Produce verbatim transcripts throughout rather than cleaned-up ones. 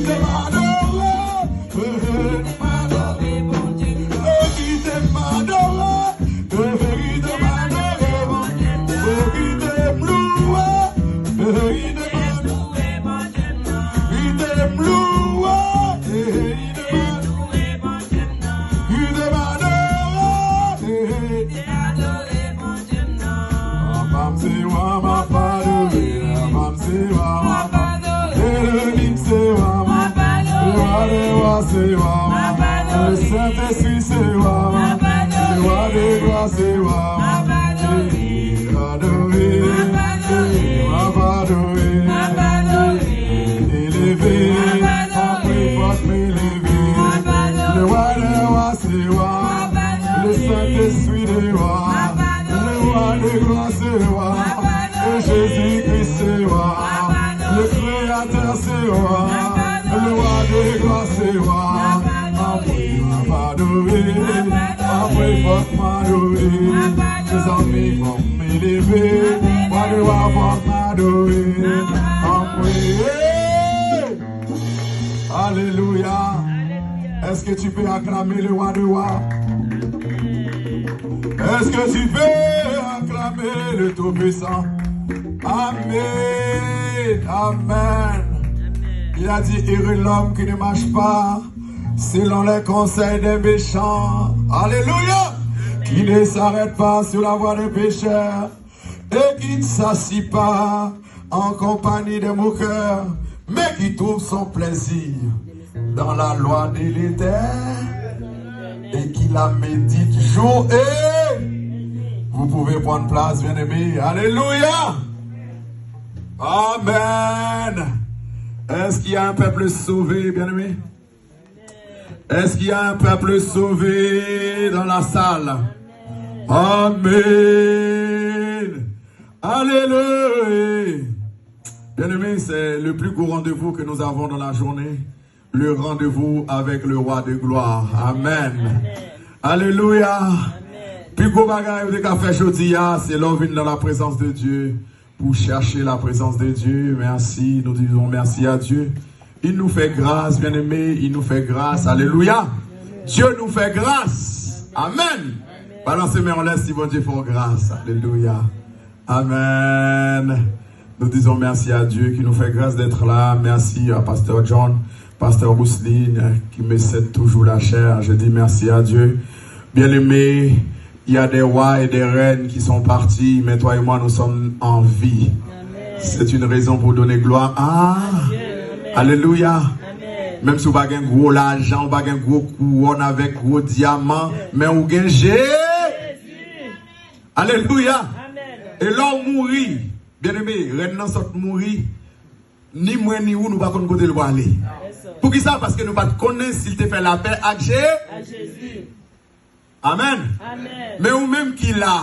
Kite m adore, eh, eh, kite m adore, eh, kite m adore, Bondye m nan. Eh, kite m louwe, eh, kite m adore, kite m louwe, eh, kite m adore, kite m adore, eh, eh. Papa m se wa, m ap adore. Papa m se wa, m ap adore. Eleni m se wa, m ap adore. Le wa de wa se wa, m ap adore. Le Sentespri se wa, m ap adore. Le wa de glwa se wa, m ap adore. Adore, m ap adore. Eleve, anpre fòk m eleve. Le wa de wa se wa, le Sentespri de wa, le wa de glwa se wa, e Jezi Kris se wa, le Kreyatè se wa, le wa de glwa se wa. Anpre m ap adore, anpre fòk m adore. Mezanmi, fòk m eleve, wa de wa fòk m adore. Anpre. Alléluia. Est-ce que tu peux acclamer le roi des rois? Est-ce que tu peux acclamer le Tout-Puissant? Amen. Amen. Il a dit, heureux l'homme qui ne marche pas selon les conseils des méchants. Alléluia. Qui ne s'arrête pas sur la voie des pécheurs et qui ne s'assit pas en compagnie des moqueurs, mais qui trouve son plaisir dans la loi de l'Éternel et qui la médite jour et... Vous pouvez prendre place, bien-aimés. Alléluia. Amen. Est-ce qu'il y a un peuple sauvé, bien-aimé? Est-ce qu'il y a un peuple sauvé dans la salle? Amen. Alléluia. Bien-aimés, c'est le plus gros rendez-vous que nous avons dans la journée, le rendez-vous avec le roi de gloire. Amen. Alléluia. Pi gwo bagay ou te ka fè jodi a, se lè w vin dans la présence de Dieu. Pour chercher la présence de Dieu. Merci, nous disons merci à Dieu. Il nous fait grâce, bien-aimés, il nous fait grâce. Alléluia. Dieu nous fait grâce. Amen. Balansez men anlè si Bondye fè w gras. Alléluia. Amen. Nous disons merci à Dieu qui nous fait grâce d'être là. Merci à Pasteur John, Pasteur Rousseline, qui me cède toujours la chair. Je dis merci à Dieu. Bien-aimés, il y a des rois et des reines qui sont partis, mais toi et moi, nous sommes en vie. C'est une raison pour donner gloire à... Alléluia. Menm si w pa gen gwo lajan, w pa gen gwo kouwòn avèk gwo dyaman, men ou gen Jezi. Alléluia. E lè w mouri, bien-aimé, rèn nan sot mouri, ni mwen ni ou, nou pa konn kote l prale. Poukisa? Paske nou pa t konnen si l te fè lapè ak Je... Amen. Men ou menm ki la,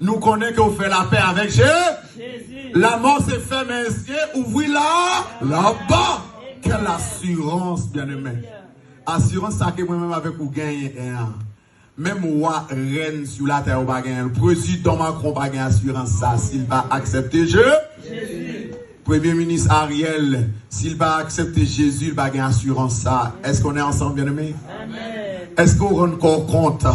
nou konnen ke w fè lapè avèk Je... Jezi. La mort se ferme un escalier, ouvri la, la porte. Quelle assurance, bien-aimé. Asirans sa ke mwen menm avèk ou genyen an. Menm wa, rèn sou latè yo pa genyen. Prezidan Macron pa gen asirans sa si l pa aksepte Je... Jezi. Premye minis Ariel, si l pa aksepte Jezi, l pa gen asirans sa. Est-ce qu'on est ensemble, bien-aimé? Amen. Est-ce que w rann kò w kont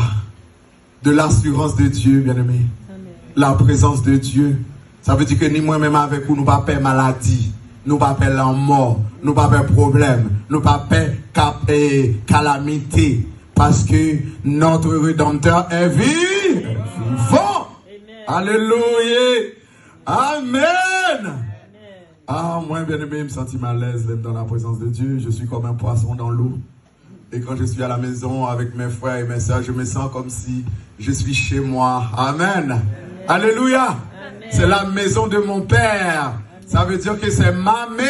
de l'assurance de Dieu, bien-aimé? Amen. La présence de Dieu. Sa vle di ke ni mwen menm avèk ou, nou pa pè maladi, nou pa pè lanmò, nou pa pè pwoblèm, nou pa pè kap... eh, kalamite, paske notre Rédempteur est vi... vivant. Alléluia. Amen. Ah, mwen, bien-aimé, m santi m alèz lè m dans la présence de Dieu. Je suis comme un poisson dans l'eau. Et quand je suis à la maison avec mes frères et mes sœurs, je me sens comme si je suis chez moi. Amen. Alléluia. C'est la maison de mon père. Ça veut dire que c'est ma mai...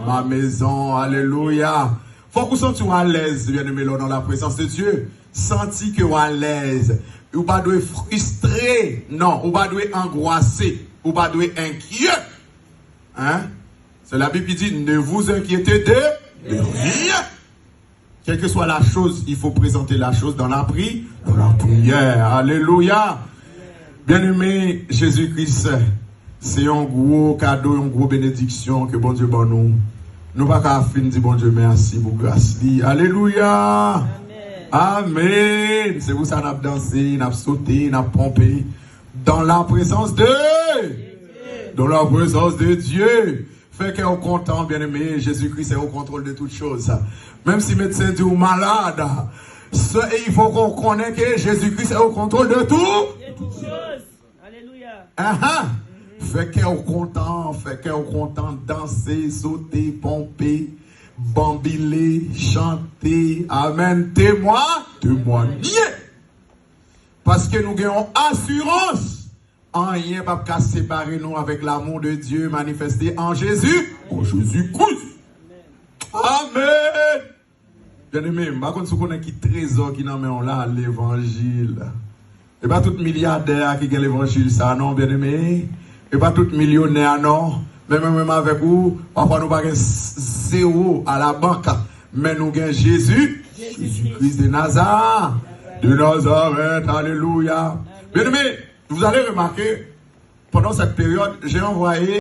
ma maison. Alléluia. Fòk ou santi w alèz, bien-aimé, lè w dans la présence de Dieu. Santi ke w alèz. Ou pa dwe fristre. Non, ou pa dwe angwase. Ou pa dwe enkyè. Hein? C'est la Bible qui dit, ne vous inquiétez de, de rien. Quelle que soit la chose, il faut présenter la chose dans la pri... dans la prière. Alléluia. Bien-aimé, Jezi Kris se yon gwo kado, yon gwo benediksyon ke Bondye ban nou. Nou pa ka fin di Bondye mèsi pou gras li. Alelouya. Amen. Se pou sa n ap danse, n ap sote, n ap ponpe. Dans la présence de, dans la présence de Dieu. Fè kè w kontan, byeneme. Jezi Kris est au contrôle de toutes choses. Menm si medsen di w malad, se, il faut qu'on connaisse que Jésus-Christ est au contrôle de tout. De toutes choses. Alelouya. Ahan. Fè kè w kontan, fè kè w kontan, danse, sote, ponpe, banbile, chante. Amen. Temwa, temwanye. Paske nou gen yon asirans. Anyen p ap ka separe nou avèk l'amour de Dieu manifesté en Jésus, en Jésus Christ. Amen. Byeneme, m pa konn si w konnen ki trezò ki nan men w la, levanjil. E pa tout milyadè a ki gen levanjil sa non, byeneme. E pa tout milyonè a non. Men mwen menm avèk ou, pafwa nou pa gen s- zewo a la bank, men nou gen Jezi, Jezi Kris de Nazareth. De Nazareth, alelouya. Byeneme, vous allez remarquer, pendant cette période, j'ai envoyé